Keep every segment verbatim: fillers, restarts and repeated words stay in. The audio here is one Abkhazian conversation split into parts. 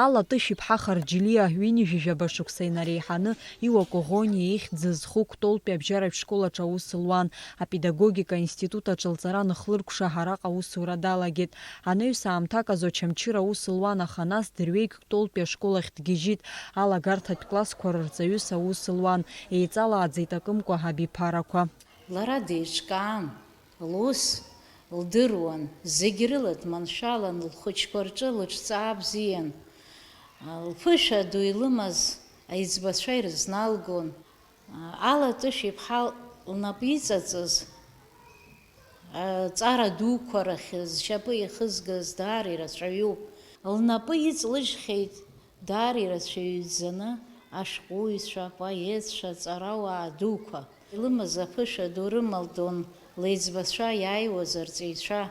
Алла Тышә-иԥҳа Харџьелиа ҩынҩажәижәаба шықәса инареиҳаны Иуа Коӷониа ихьӡ зху Кәтолтәи абжьаратә школ аҿы аус луан. Апедагогика аинститут аҿы лҵара аныхлыркәша араҟа аусура далагеит. Анаҩс аамҭак азы Очамчыра аус луан, аха нас дырҩегь Кәтолтәи ашкол ахь дгьежьит. Алагарҭатә классқәа рырҵаҩыс аус луан. Еиҵалааӡеит акымкәа абиԥарақәа. Лара деиҿкаан, лус лдыруан, зегь рыла дманшәалан, лхәыҷқәа рҿы лыҿцаа бзиан. Лԥышәа ду илымаз аиҵбацәа ирызналгон. Алла Тышә-иԥҳа лнапы иҵаҵыз аҵара дуқәа рахь зшьапы ихызгаз даара ирацәаҩуп. Лнапы иҵлыжьхьеит даара ирацәаҩӡаны ашәҟәыҩҩцәа, апоетцәа, аҵарауаа дуқәа. Илымаз аԥышәа ду рымалдон леиҵбацәа, иааиуаз арҵаҩцәа.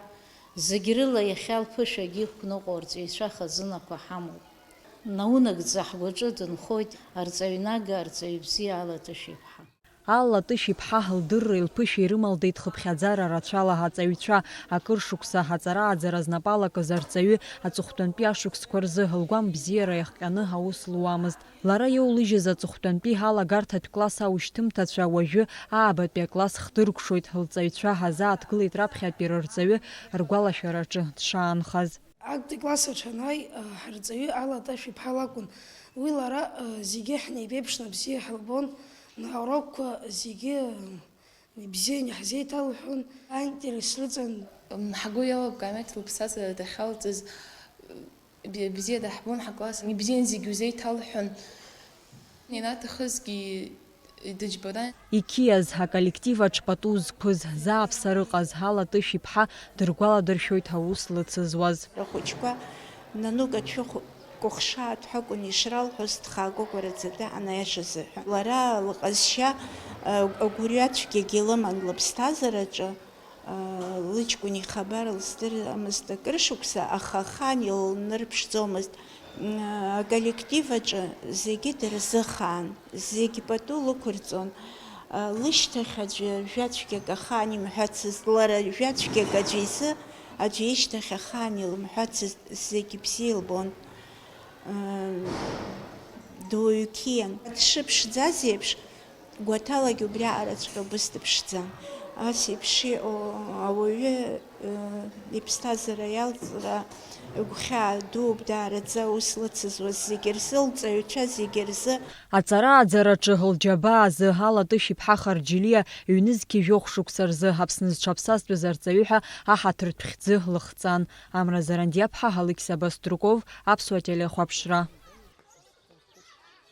Зегь рыла иахьа лԥышәагьы иқәныҟәо арҵаҩцәа хазынақәа ҳамоуп. Наунагӡа ҳгәаҿы дынхоит арҵаҩнага, арҵаҩ бзиа Алла Тышә-иԥҳа. Алла Тышә-иԥҳа лдырреи лԥышәеи рымалдеит хыԥхьаӡара рацәала аҵаҩцәа. Акыр шықәса аҵара-ааӡара знапы алакыз арҵаҩы аҵыхәтәантәи ашықәсқәа рзы лгәам бзиара иахҟьаны аус луамызт. Лара иоулыжьыз аҵыхәтәантәи алагарҭатә класс аушьҭымҭацәа уажәы аабатәи акласс хдыркәшоит, лҵаҩцәа ҳазааҭгылеит раԥхьатәи рырҵаҩы ргәалашәараҿы дшаанхаз. Актәи класс аҿы анааи, ҳарҵаҩы Алла Тышә-иԥҳа лакәын. Уи лара, зегьы ҳнеибеиԥшны бзиа ҳлбон, наурокқәа зегьы, ибзианы иаҳзеиҭалҳәон, аинтерес лыҵан. Ҳгәы иалоуп Камеҭ лыԥсҭазаара дахьалҵыз, б-, бзиа даҳбон ҳакласс, ибзиан зегь узеиҭалҳәон. Ианаҭахызгьы дыџьбаран. Иқьиаз, аколлектив аҿы пату зқәыз, зааԥсара ыҟаз Алла Тышә-иԥҳа дыргәаладыршәоит аус лыцызуаз. Рхәыҷқәа нанук ацәыхә кәыхшааҭ ҳәа акәын ишралҳәоз, дхагәагәараӡа дыҟан аиаша азыҳәа. Лара лҟазшьа, агәырҩацәгьагьы лыман лыԥсҭазаараҿы, лыҷкәын ихабар лыздырамызт акыр шықәса, аха ахаан илнырԥшӡомызт. Аколлектив аҿы зегьы дырзыхаан, зегь пату лықәырҵон. Лышьҭахь аӡәы жәацәгьак ахаан имҳәацызт, лара жәацәгьак аӡәы изы, аӡәы ишьҭахь ахаан илымҳәацызт, зегь бзиа илбон. Дуаҩ қьиан. Дшыԥшӡаз еиԥш, гәаҭалагьы убриаҟараҵәҟьа убыс дыԥшӡан. Ас еиԥш иҟоу ауаҩы, э, иԥсҭазаара иалҵра гәхьаа дууп, даараӡа аус лыцызуаз зегьы рзы, лҵаҩцәа зегьы рзы. Аҵара-ааӡараҿы лџьабаа азы Алла Тышә-иԥҳа Харџьелиа ҩнызқьи жәохә шықәса рзы Аԥсны зҽаԥсазтәыз арҵаҩы ҳәа аҳаҭыртә хьӡы лыхҵан. Амра Зарандиаԥҳа, Алықьса Баструков, Аԥсуа телехәаԥшра.